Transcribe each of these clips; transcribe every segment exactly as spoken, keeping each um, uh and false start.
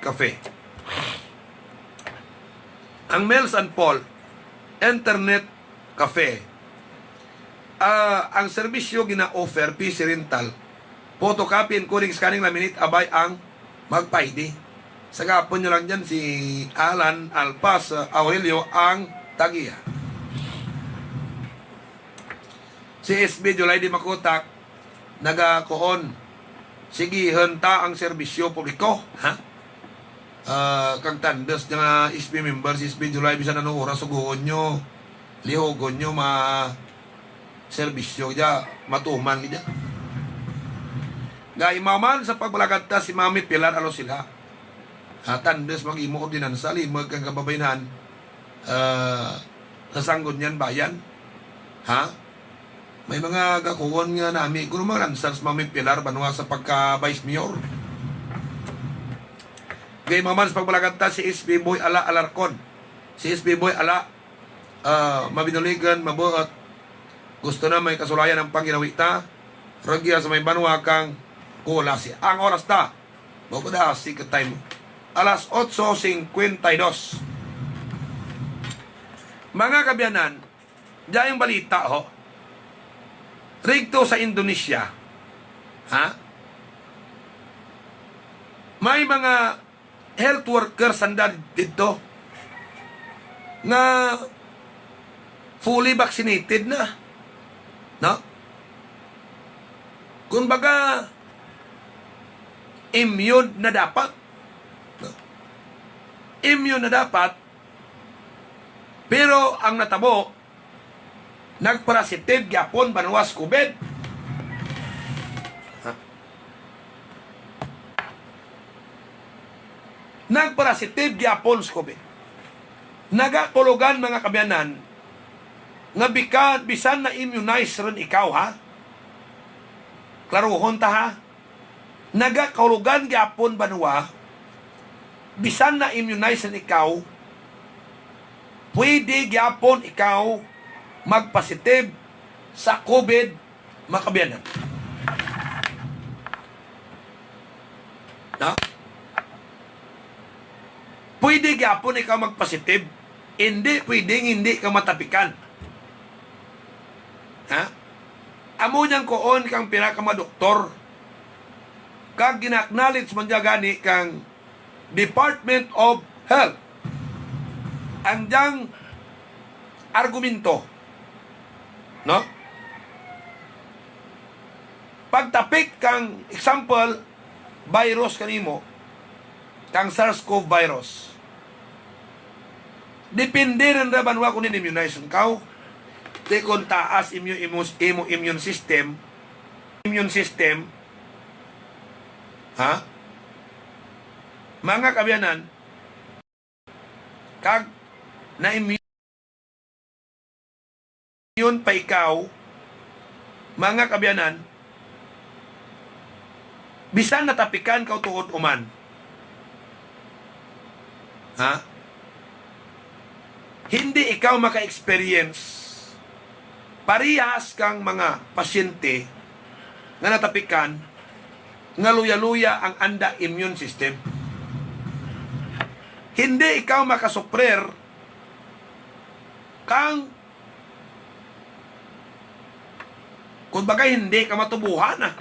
Cafe. Ang Mills and Paul Internet Cafe. Ah, ang serbisyo gina-offer, P C rental, photocopy, encoding, scanning, laminate, abay ang magpa-I D. Sa gapon nyo lang dyan, si Alan Alpas, ah, Aurelio ang tagiya. Si S B July di makutak, nagakuon. Sigihon ta ang serbisyo publiko, ha? Ah, kag tandos nga S B member, si S B July, bisan ano oras, sugoon nyo, lihogon nyo, ma-, serbisyo dya, matuman gid dya. Gaimaw man sa pagbalagad ta si Mami Pilar Alosila. Ha, tandos mag-imo ordinansa, limog kang kababaynhan, ah, sa Sangguniang Bayan. Ha? May mga gakuon nga nami, kuno mga lansar sa Mami Pilar, banwa sa pagka-vice mayor. Gaimaw man sa pagbalagad ta si S B Boy Ala Alarcon. Si S B Boy Ala, ah, mabinuligan, mabuot. Gusto na may kasulayan ang panginawi ta. Rugya sa may banwa kang Culasi. Ang oras ta, Bukod ha, secret time. Alas otso cincuenta y dos. Mga kabiyanan, dyan yung balita, ho. Rigto sa Indonesia. Ha? May mga health worker sanda dito nga fully vaccinated na. No? Kumbaga, immune na dapat. Immune na dapat, pero ang natabo, nagpositive gyapon banwa sa COVID. Ha? Nagpositive gyapon sa COVID. Nagakulugan, mga kabiyanan, nga bika-, bisan na-immunize rin ikaw, ha? Klaruhon ta, ha? Nagakahulugan gyapon banwa, bisan na-immunize na ikaw, pwede gyapon ikaw magpositive sa COVID, mga kabiyanan. Na? Pwede gyapon ikaw magpositive, hindi pwedeng hindi ka matapikan. Ha? Amo niyang kuon kang pila ka mga doktor. Kag gina-acknowledge man dya gani kang Department of Health ang diyang argumento, no? Pagtapik kang, example, virus kanimo, kang SARS-CoV virus. Depende rin ra banwa kung in-immunize ang kaw. Di kung taas imo, imo, imo immune system, immune system, ha? Mga kabiyanan, kag na-immune pa ikaw, mga kabiyanan, bisan natapikan ka tuod uman. Ha? Hindi ikaw maka-experience parehas kang mga pasyente nga natapikan nga luya-luya ang anda immune system. Hindi ikaw makasuprer kang, kung bagay, hindi ka matubuhan, ah.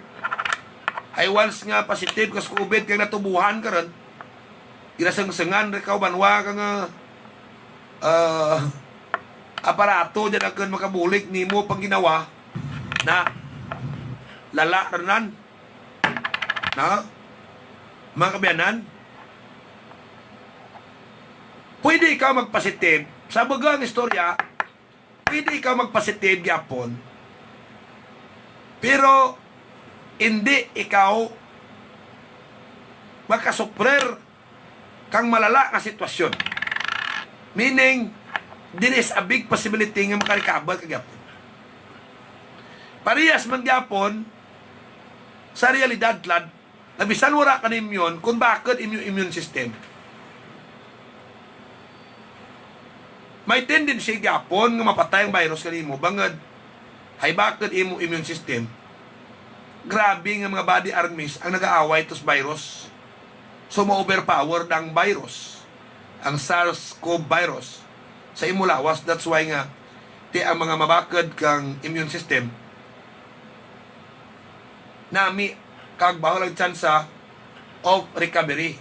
Ay, once nga positive ka sa COVID kag natubuhan ka ron, ginasangsangan ra ka banwa ka nga, ah, aparato dyan ang kan makabulig nimo pang ginawa na lala ranan. Na? Mga kabiyanan, pwede ikaw magpositive. Sa baga ang istorya, pwede ikaw magpositive gyapon. Pero hindi ikaw makasuprer kang malala nga sitwasyon. Meaning, there is a big possibility nga makarecover ka gyapon. Parehas man gyapon sa realidad, lad, na bisan wala ka na immune, kung bakit imo immune system, may tendency gyapon nga mapatay ang virus kanimo, bangod hay bakit imo immune system, grabe nga mga body armies ang nag-aaway tos virus. So, ma-overpower ang virus, ang SARS-CoV virus, sa imo lawas. That's why nga, ti ang mga mabakod kang immune system, nami kag bahol ang tsansa of recovery.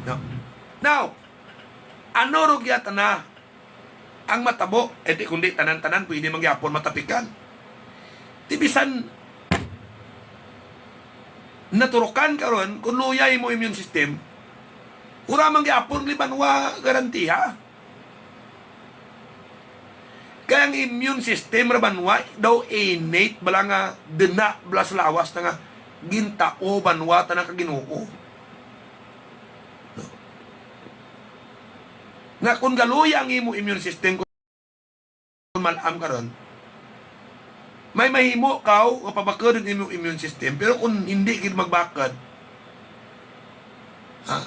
No? Now, ano ro gyat na ang matabo? Eh, di kundi tanan-tanan pwede man gyapon matapikan. Ti bisan naturukan karon, kung luya imo immune system, wala man gyapon ni banwa garantiya. Kaya ang immune system ra banwa daw innate bala nga dina bala sa lawas na nga gintao banwa ta na ka Ginoo. No? Nga kung galuya ang imo immune system, kung mal-am karon, may mahimo kaw nga pabakod ang imong immune system, pero kung hindi gid magbakod, ha?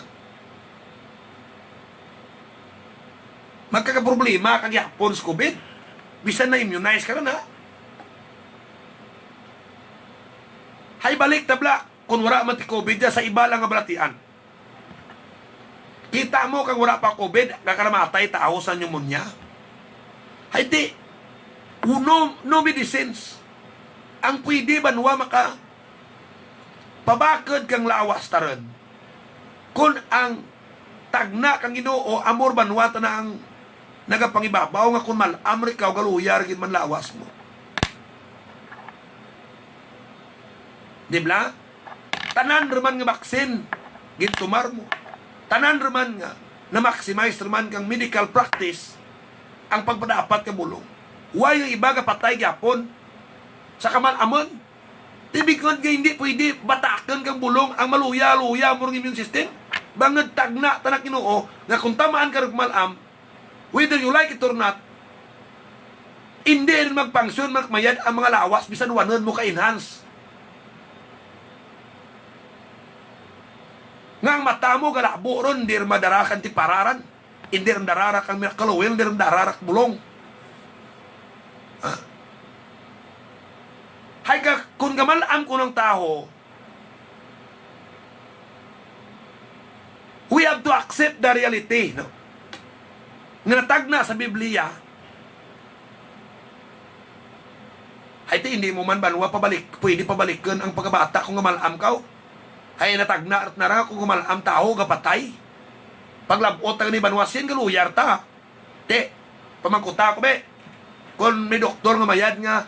Magkakaproblema ka gyapon sa COVID. Bisan na-immunize ka na, ha? Hay, balik tabla, kung wala man ti COVID, sa iba lang nga balatian. Kita mo kang wala pa COVID, nakaramatay tao sa pneumonia. Hay, ti, no, no medicines. Ang pwede banwa maka pabakod kang lawas taron. Kung ang tagna kang Ginoo, amor banwa ta na ang nagapangibabaw nga kung mal-am ra ikaw, galuya ra gid man lawas mo. Di bala? Tanan ra man nga baksin, gintumar mo. Tanan ra man nga na-maximize ra man kang medical practice ang pagpadapat ka bulong. Why ang iba gapatay gyapon sa kamal-amon? Tibikon nga hindi pwede batakan kang bulong ang maluya-luya mo nga immune system. Bangod tagna ta na Ginoo nga kung tamaan ka rin mal-am, whether you like it or not, hindi rin magpangsyon, magmayad ang mga lawas bisan wanon mo ka-enhance. Nga ang mata mo galabo ron, hindi rin madara kang tipararan, hindi rin darara kang miracle oil, hindi rin darara kang bulong. Ha? Hay ka, kung gamal-am ko ng taho, we have to accept the reality, no? Nga natagna sa Biblia, hay ti, hindi mo man banwa pabalik, pwede pabalikon ang pagkabata kung gamal-am kaw. Hay natagna na ra kung gamal-am taho gapatay. Paglabot ta ni banwa sin galuyar ta. Ti, pamangkuta ko, be. Kon may doktor nga mayad nga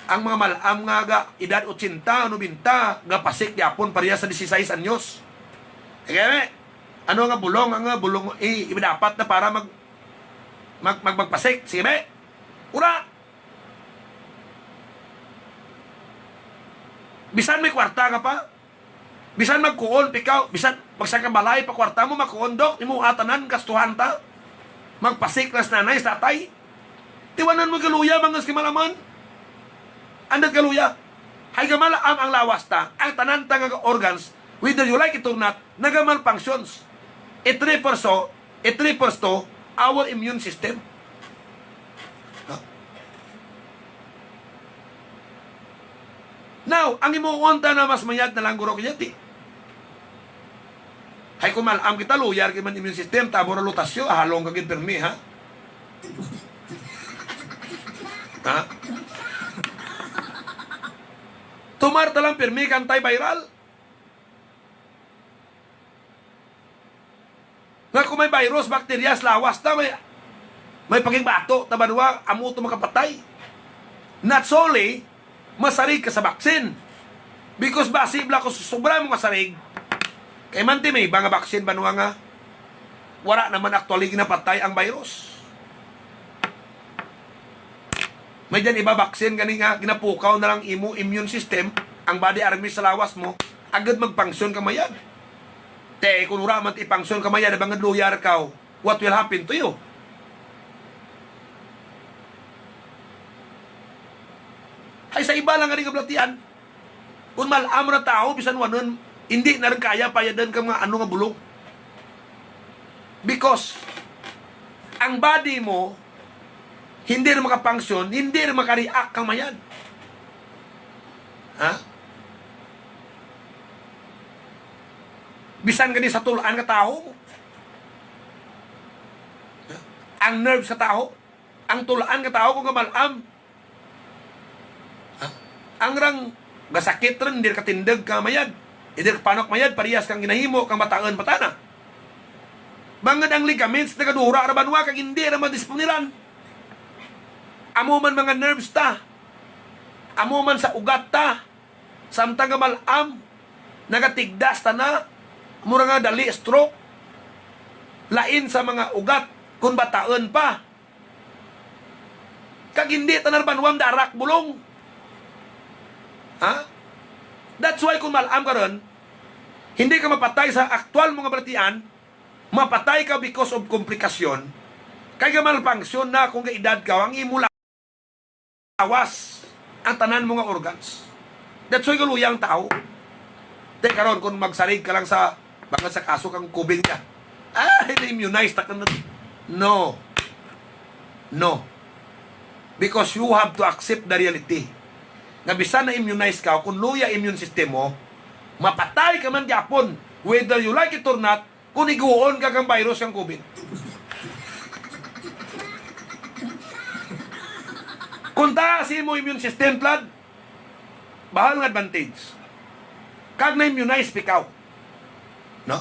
ang mga mal-am nga ga edad ochenta, nobenta, gapasik gyapon pareha sa dieciséis anyos. Sige, be. Ano nga bulong, ang nga bulong, i-, dapat na para mag, mag, mag, magpasik? Sige, be. Ura. Bisan may kwarta ka pa, bisan magkuon pa ikaw, bisan magsaka balay pa kwarta mo, makuon, Dok, imo atanan, gastuhan ta. Magpasik lang sa nanay, sa tatay. Tiwanan mo galuya, mangas kay malaman. Andad galuya. Hay gamalaam ang lawas ta, ang tanan ta nga organs, whether you like it or not, nagamalfunctions. It refers to, it refers to our immune system. Now, ang himuon ta na mas mayad na lang guro kaya ti. Hay kung mal-am kita, luyar gid man immune system, tabo ra lutasyo, halong ka gid pirmi, ha? Ha? Tumar ta lang pirmi ka antiviral. Nga kung may virus, bakterya sa lawas ta, may, may pagigbato ta banwa, amo to makapatay. Not solely, masarig ka sa baksin. Because basi bala ko sobra mo kasarig, kay man ti may iba nga baksin banwa nga wala naman actually ginapatay ang virus. May dyan iba baksin gani nga ginapukaw na lang imo immune system, ang body army sa lawas mo, agad magpangsyon ka mayad. Te, kung wala man ti pangsyon ka mayad, bangod luyar ka, what will happen to you? Ay, sa iba lang nga rin kablatian, kung mal-am ra tao, bisan wanon, hindi na rin kaya payadan ka mga ano nga bulong. Because, ang body mo, hindi rin makapangsyon, hindi rin makareact kang mayad. Ha? Bisan gani sa tulaan nga tawo. Ang nerves sa tawo, ang tulaan nga tawo kung kamal-am. Ha? Ang rang gasakit rin, hindi katindog ka mayad. Hindi panok mayad, parehas kang ginahimo, kang bataon patana. Bangod ang ligaments nagadura ra banwa kag hindi ra madisponiran. Amo man mga nerves ta. Amo man sa ugat ta. Samtang nga mal-am, nagatigdas ta na, mura nga dali stroke. Lain sa mga ugat kung bataon pa. Kag hindi ta narbanwam darak bulong. Ha? That's why kung mal-am ka ron, hindi ka mapatay sa aktual mo nga balatian, mapatay ka because of komplikasyon, kay gamalfunction na kung gaedad ka, ang imo lawas, ang tanan mo nga organs. That's why galuya ang tao. Te karon, kung magsarig ka lang sa bangod sa kaso kang COVID niya, ah, na-immunize ta ka na. No. No. Because you have to accept the reality. Nga bisan na-immunize ka, kung luya immune system mo, mapatay ka man gyapon, whether you like it or not, kung iguon ka kang virus kang COVID. Kung taas imo immune system, Plad, bahal nga advantage. Kag na-immunize pa ikaw. No?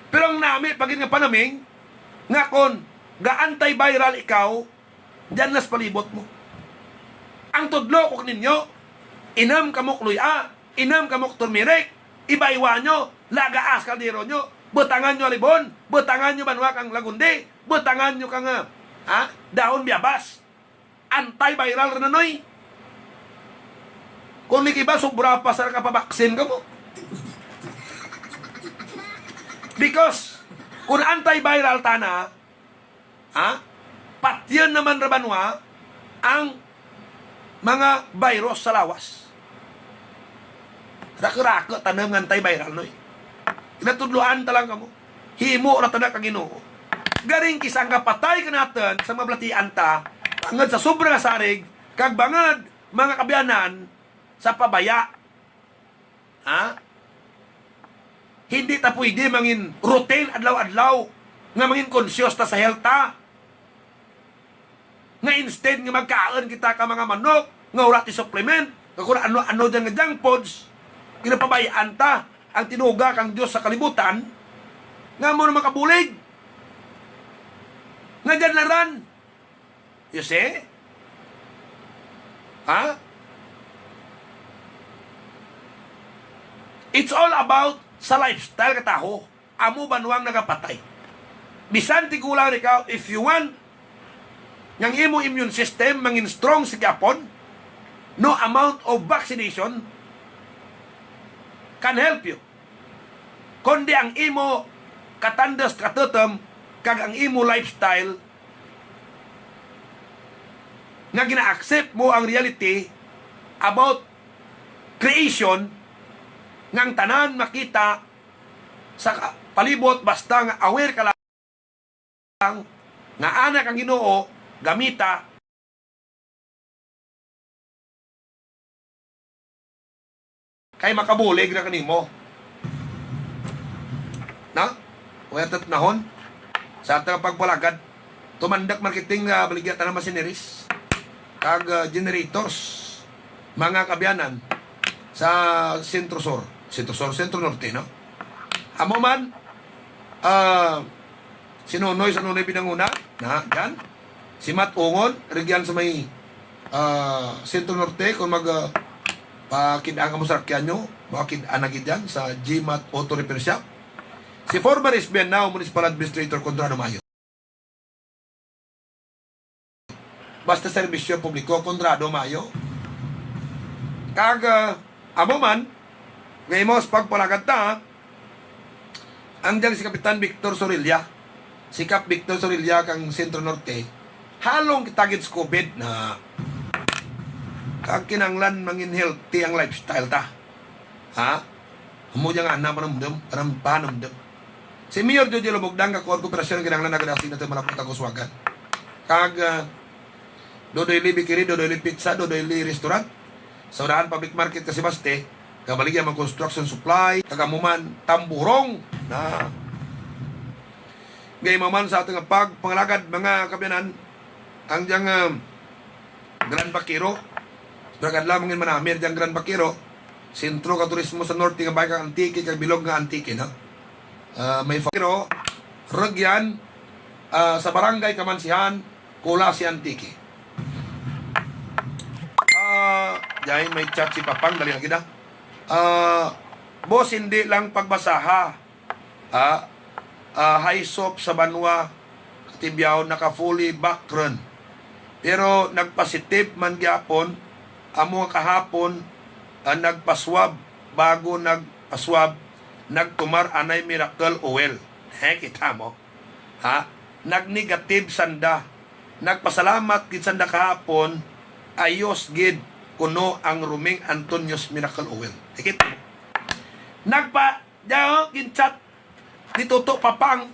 Pero ang nami pa gid nga panaming, nga kon ga-antiviral ikaw, diyan nas palibot mo. Ang tudlo ko ninyo, inom kamo luya, inom kamo turmeric, ibaywa nyo, laga as kaldero nyo, butangan nyo alibon, butangan nyo banwa kang lagundi, butangan nyo kang, ah, ha, dahon biyabas. Antiviral ra na, noy. Kung lagi ba, sobra pa sa nakapabaksin ka mo. Because, kung antiviral ta na, ha? Patyon naman ra banwa ang mga virus sa lawas. Raku-raku, tanam nga antiviral, noy. Natudloan ta lang kamo. Himo ra ta na ka Ginoo. Garing kis-a ang kapatay ka naton sa mga balatian ta, bangod sa sobra nga sarig, kag bangod, mga kaabyanan, sa pabaya. Ha? Hindi ta pwede mangin routine adlaw-adlaw nga mangin conscious ta sa health ta. Nga instead nga magkaon kita ka mga manok nga wala ti supplement, nga kung ano-ano dyan nga junk foods, ginapabayaan ta ang tinuga kang Dios sa kalibutan, nga mo na makabulig. Nga dyan na ran. You see? Ha? It's all about sa lifestyle ka taho. Amo banwang nagapatay. Bisan tigulang ikaw, if you want, nga ang imo immune system mangin strong sa gyapon, no amount of vaccination can help you. Kundi ang imo katandos, katutom, kag ang imo lifestyle nga gina-accept mo ang reality about creation, nga ang tanan makita sa ka-, palibot, basta nga aware ka lang nga anak ang Ginoo, gamita, kay makabulig na kanimo. Na? Wala ta panahon sa ato nga pagpalagad. Tumandak marketing, ah, baligya ta na machineries kag, ah, generators, mga kaabyanan sa Centro Sur, Centro Sur, Centro Norte, no? Amo man, ah, si Nonoy sa Nonoy Binanguna, na, dyan. Si Mat Ungol, rugyan sa may, ah, Centro Norte, kung mag, ah, pakid-an kamo sa sarakyan nyo, makakid-an na gid dyan sa G-Mat Auto Repair Shop. Si former S B N, now Municipal Administrator Conrado Mayo. Basta serbisyo publiko, Conrado Mayo. Kag, ah, amo man, nga imo sa pagpalagad ta, ang diyang si Kapitan Victor Sorilla, si Kap Victor Sorilla kang Centro Norte, halong kita gid sa COVID na kag kinahanglan mangin healthy ang lifestyle ta. Ha? Amo diyang ana panumdum, parang panumdum. Si Mayor Jojo Lumugdang, kakuha kooperasyon, kinahanglan nagadasin nato malapot ang kuswagan. Kag, ah, Dodoy Lee Bakery, Dodoy Lee Pizza, Dodoy Lee Restaurant. Sa unahan public market ka si Baste, Kabaligya man construction supply, kag amo man tamburong na. Gay man sa ating pagpangalagad, mga kaabyanan, ang diyang, ah, Grand Vaquero. Pero kadlaw mangin manamir diyang Grand Vaquero, sentro ka turismo sa norte nga bahin kang Antique kag bilog nga Antique, no? Ah, may fa-, pero rugyan, ah, sa barangay Kamansihan, Culasi, Antique. Ah, dahil may chat si Papang, dali na kita. Ah, boss, hindi lang pagbasaha. Ah, ah, High Sop sa Banwa, Katibiao, naka fully back run. Pero nagpositive man gyapon, amo nga kahapon, ah, nagpaswab, bago nagpaswab, nagtumar anay miracle oil. He, kita mo? Ha? Nagnegative sanda. Nagpasalamat gid sanda kahapon, ayos gid kuno ang Roming Antonio's Miracle Oil. Nakita mo? Nagpa, diyan, oh, ginchat ni Toto Papang.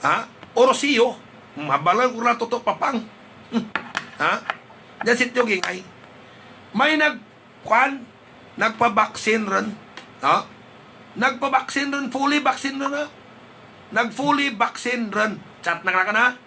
Ha? Orosio. Mabalang ko na Toto Papang. Hmm. Ha? Diyan si Tio Ging ay may nag, kwan, nagpa-vaccine ron. Ha? Nagpa-vaccine ron, fully vaccine ron, ha? Nag-fully vaccine ron. Chat na ka na.